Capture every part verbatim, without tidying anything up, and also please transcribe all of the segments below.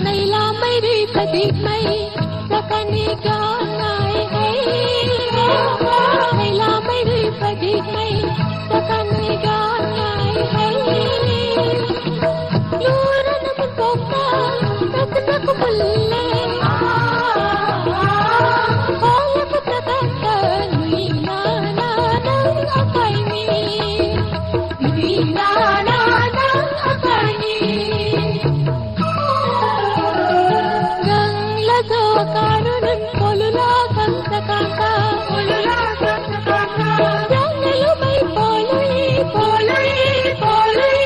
Neilamei rui padikmei, sakani ganai hei. Neilamei rui padikmei, sakani ganai hei. Lura na mun pokta, sakna ko bulle. Hola ko takanta, nui na na nang akai ni. Nui na na nang akai ni. Gang la zo karunun polula kang sakanta. Polula kang sakanta. Gang na lumei polui, polui, polui.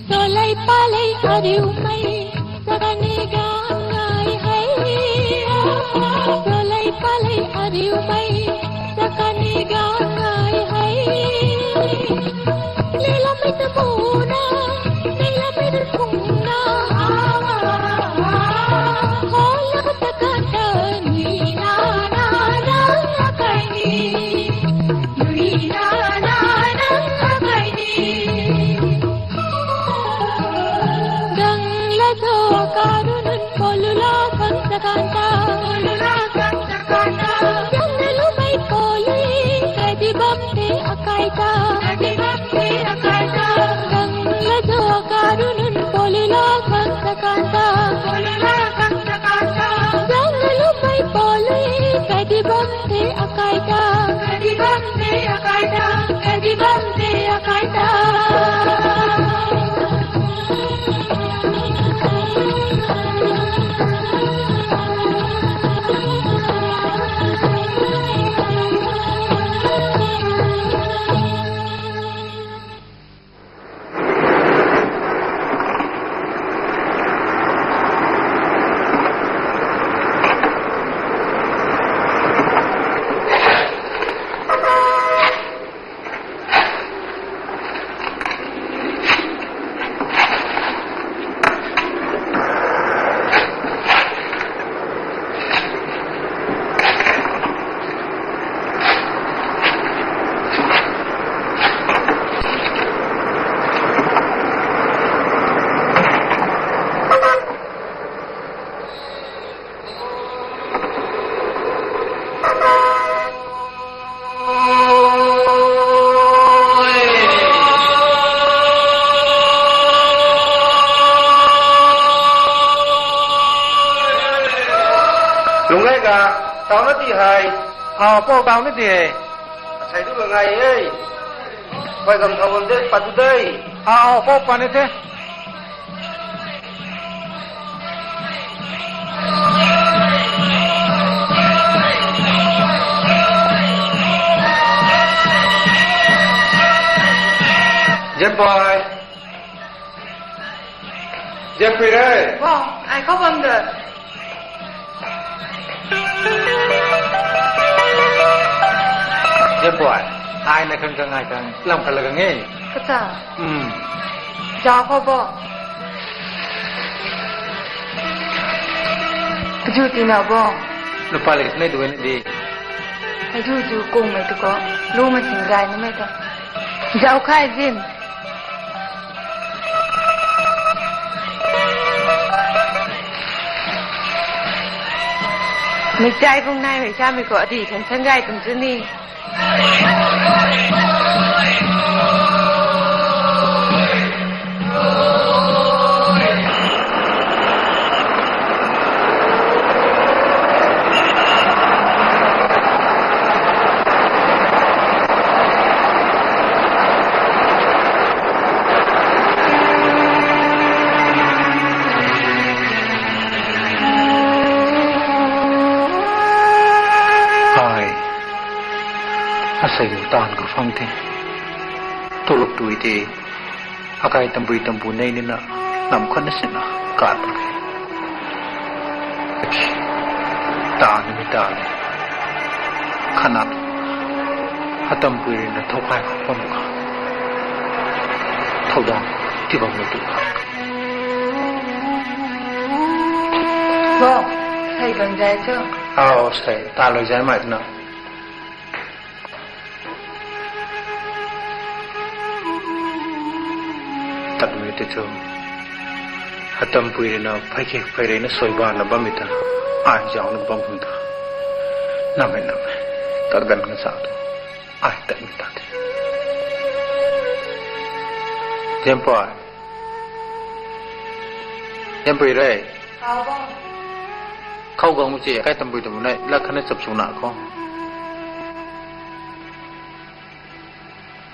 Solei palei ariumei, sakani ganai hei. Solei palei ariumei, sakani ganai hei. Leilamei tabuna, leilamei rui phungna. Hola ko takanta, nui na na nang akai ni. Nui na na nang akai ni. Gang la zo karunun polula kang sakanta. Polula kang sakanta. Gang na lumei polui, kadi bam te akai ta. Kadi bam te akai ta. Gang la zo karunun polula kang sakanta. Polula kang sakanta. Gang na lumei polui, kadi bam te akai ta. Kadi bam te akai ta. Kadi bam te akai ta. Lungc gay ga, tauna ti hei. Aw, pou tauna ti hei. Asei tu ka ngai e. Phay gam thau bam de, pat tu de. Aw, aw, pou pat ni the. Jeffrey. Jeffrey re. Wow, ai khou bam de. Jeffrey, ai na khang kang ai kang lam khat la kang e. Kata. Hmm. Zau khou bo. Kaju tina bo. Lupa le ne duan di. Kaju ju kung mai tu ko. Lu ma sing zai ni mai ta. Zau khai zin. Meic chai bung naimei samei khou adi khang sangay tum chu ni. Ai, asei lu taanv khou phang the. Tuluk tui the. Akai tampui tampu nei nina, nam khatna sina, kat. Taanv mi taanv. Khatna, atampui rina thow kai khou pam ka. Thow dan, ti bam lu tu ka. Bo, sei bam zai cho. Au, sei, ta lou zai mai na. Tatmei tei cho. Atampui rina phey khe phey rina soi bana bammei ta. Ai zauc na bam khang ta. Namei namei. Kaganv nga sa tu. Ai tatmei ta the. Zianpui. Zianpui re. Khou gang mu che, akai tampui tampu nei, lat khatna chap suna khou.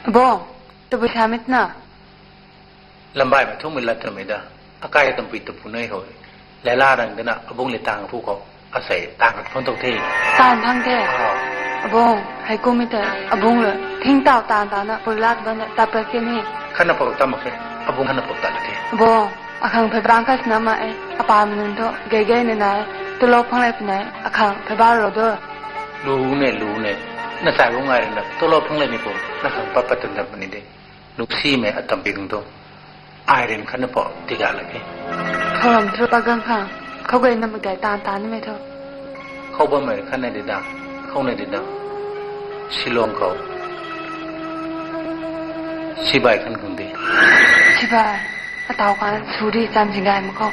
Abung, tabui sa mit na. Lambai ma thumei lat twmei da. Akai tampui tampu nei hoi. Laila rang dana, abung le tang phu khou. Asei, tang phang tou the. Tang phang the. Ah. Abung, hei kum mi ta, abung le. Thing tau tang tang na, pui lat bam na, tap pat ke ni. Khatna pou tam mak khe. Abung khatna pou tat the. Abung, akhang phey bang kha sina ma e. Apa mei nunc thu, gay gay na na e. Tulou phang le puni, akhang phey bang ro do. Lu ne, lu ne. Na sai bung ai rina, tulou phang le ni pu. Na khang pat pat tan tan puni de. Luk simei atam pi khang tu. Ai rin khatna pou tiga lak e. Khou ram thu pa gang khang. Khou gay na ma gay tan tan ni mei thu. Khou bammei khatna di da. Khou na di da. Shillong khou. Sibai khan khang di. Sibai. Atau kan suri cham si gay ma khou.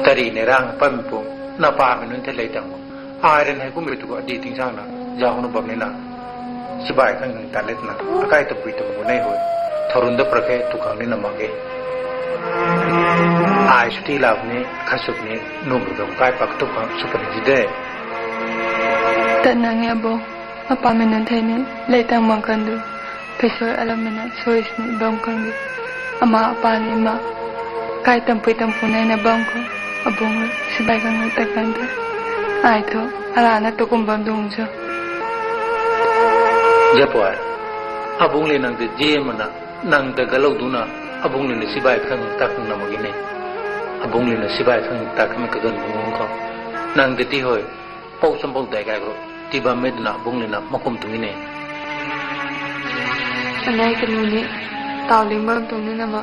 Tari ne rang pan pu. Na pa mei nunc the lei tang mo. Ai rin hei kum ri tu ko adi ting sang na, zau na bam ni na. Sibai khang khang tat let na, akai tampui tampu nei hoi. Thorun da pra khe tu khang ni na mak ge. Ai suti lap ni, khat suk ni, num ru dong kai pak tu khang suk ni ji de. Tat na nge abung, apa mei nunc thei ni, lei tang mak kan du. Pei soi alam mei na soi sini bam khang di. Ama apa ni ma. Kai tampui tampu nei na bam khou. Abung le sibai khang ta kan the. Ai thu, ala na tu kum bam dung cho. Zianpui. Abung le nang te zi mana, nang te galou duna, abung le na sibai khang ta khang na mak ge ne. Abung le na sibai khang ta khang kagan bung khou. Nang te ti hoi. Pou cham pou dai kai khou, ti bam mei duna bung le na makum tu ni ne. Anei kanu ni, tau ling bam tu ni na ma.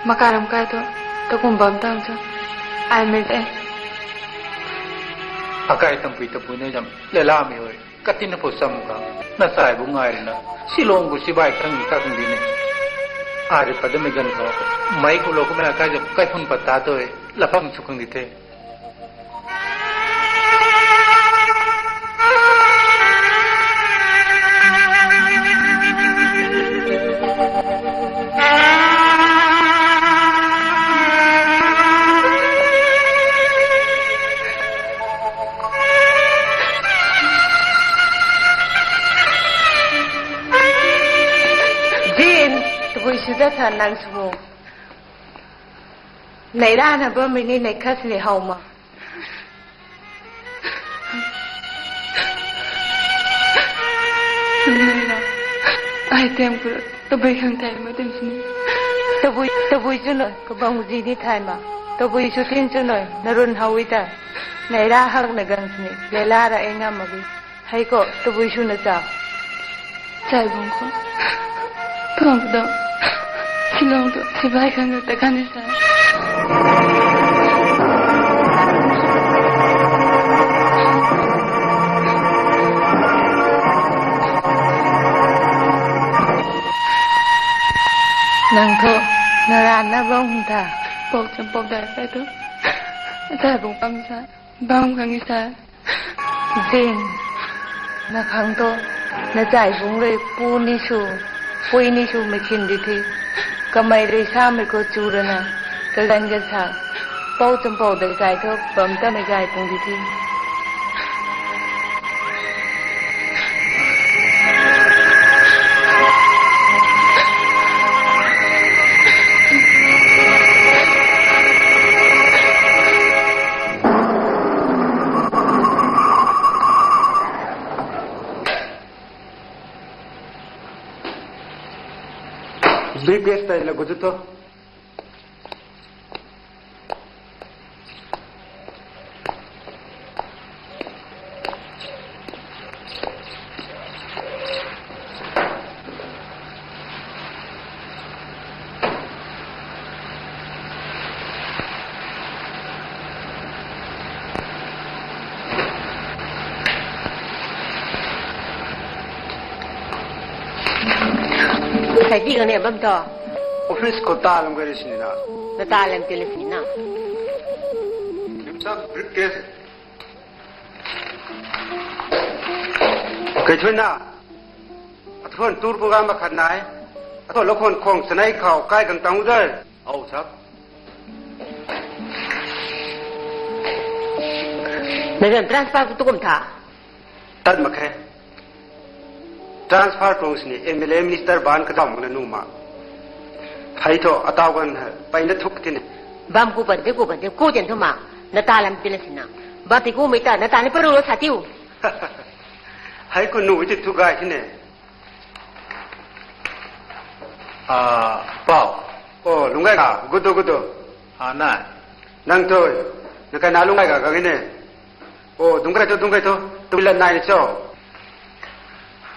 Makai ram kai tu, ta kum bam tang cho. Ai mei te. Akai tampui tampu nei zam, le la mei hoi. Katin na pou cham ka. Na sai bung ai rina. Shillong khou sibai khang ni ta khang di ne. Ai ri pat da mei gan khou. Mei khou lou khou mei akai zam, kai phun pat ta tu e. La phang chu khang di the. Jin, tabui sw dat tha nang sw. Nei rana bammei ni nei khat sini how ma. Nei ra. Ai tem ku tabui khang thai ma tem sini. Tabui, tabui chu noi, kabang ji ni thai ma. Tabui chu tin chu noi, na run how i ta. Nei ra hak na gang sini, le la ra e ngam ma bi. Hei khou, tabui sw na cha. Chai bung khou. Tuang do. Shillong tu, sibai khang ta kan ni sa. Nang thu, na ranna bam ta, pok cham pok dai kai tu. Zai bung pam sa, bam khang sa. Zin, na khang tu, na zai bung rui pu ni su, pui ni su mei khin di thi. Kamei rui sa mei khou chu rana, ka gan gan sa. Pok cham pok dai kai tu, bam ta mei zai pung di thi. Briefcase tei la guzu to. Sai di kang ne bam to. Office khou ta lam gari sini na. Na ta lam tele sini na. Lim sam briefcase. Kai thun na. Athuan tur program ba khat nai. Athuan lo khon khong sanai khou kai kang tang u dai. Au sap. Na zan transfer tu kum tha. Tat mak khe. Transfer tuang sini M L A minister ban kadam na nu ma. Hei tho atau gan hei, pai na thuk tini. Bam ku ban de, ku ban de, ku den thu ma. Na ta lam pila sina. Ba ti ku mei ta, na ta ni paru lo sa tiu. Hei ku nu ti thu gai tini. Ah, pau. Oh, Lunggai ka, gudu, gudu. Ah, nai. Nang tu, na kai na Lunggai ka, ka gine. Oh, Dunggai tu, Dunggai tu, tu la nai cho.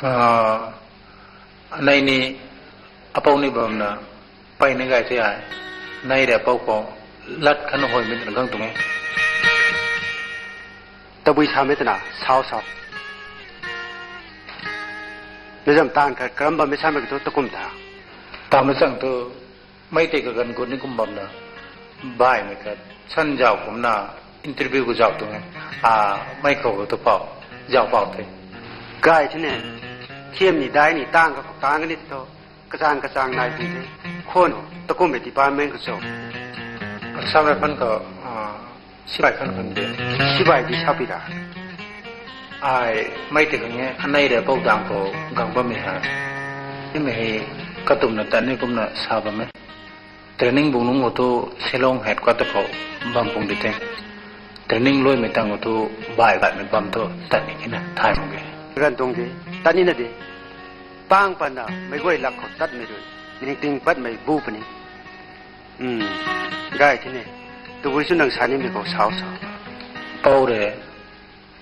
Ah, nai ni, apau ni bam na, pai ni gai te ai. Nai re apau khou, lat khan hoi mit na gang tung e. Tabui sa mei tana, sao sao. Na zam tan khat karam bam mei sa mei ka tu takum ta. Ta mei chang tu, mei tei kagan gut ni kum bam na. Bai mei khat, san zau kum na, interview ku zau tung e. Ah, mei khou tu pau, zau pau te. Gai tine, thiam ni dai ni, tang ka, tang ka ni tu. Kachang kachang nai bun the. Khon, takum e department khou cho. Sam rai phan khou, ah, sibai khan khan de. Sibai di sa pi da. Ai, mei tei khang e, anei re pau dang khou gang bam mi ha. Ni mei hei, katum na tan ni kum na sa bam e. Training bung nung khou tu Shillong headquarter khou bam pung di the. Training lui mei tang khou tu bai bai mei bam tu tan ni kina thai mak ge. Gan tuang di, tan ni na di. Pang pan na, mei guay lak khou tat mei rui, ning ting pat mei bu puni. Hmm, gai tine, tabui chu nang sa ni mei khou sao sao. Pau re,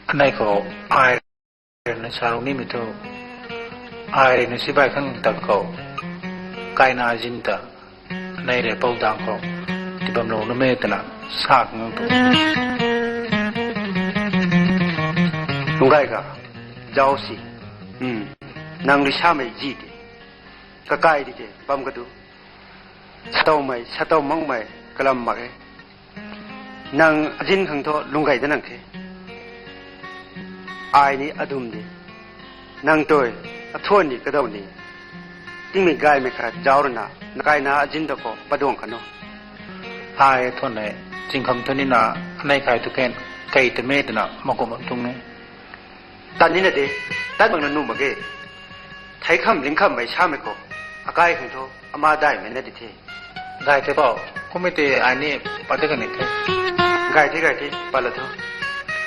anei khou ai re na sa rung ni mei tu, ai re na sibai khang tak khou, kai na zin ta, anei re pau dang khou, ti bam lou na mei tana, sa khang tu. Lunggai ka, zau si. Hmm, nang rui sa mei zi te. Kakai di te, bam ka tu. Satau mei, satau mang mei, kalam mak e. Nang azin khang thu Lunggai da nang the. Ai ni adum di. Nang tui, athuan ni kadau ni. Tingmei gaymei khat zau rana, na kai na azin da khou paduang kha nu. Ai athuan e, chingkham thu ni na, anei kai tu ken, kai ta mei tana, makum am tung ni. Tan ni na de, tan bang na nu mak ge. Thei kham ling kham mei sa mei khou, akai khang thu, ama dai mei na di the. Gai the pau, kum mei tei ai ni pat de kan ni the. Gai the, gai the, pat la thu.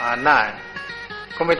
Ah, nai.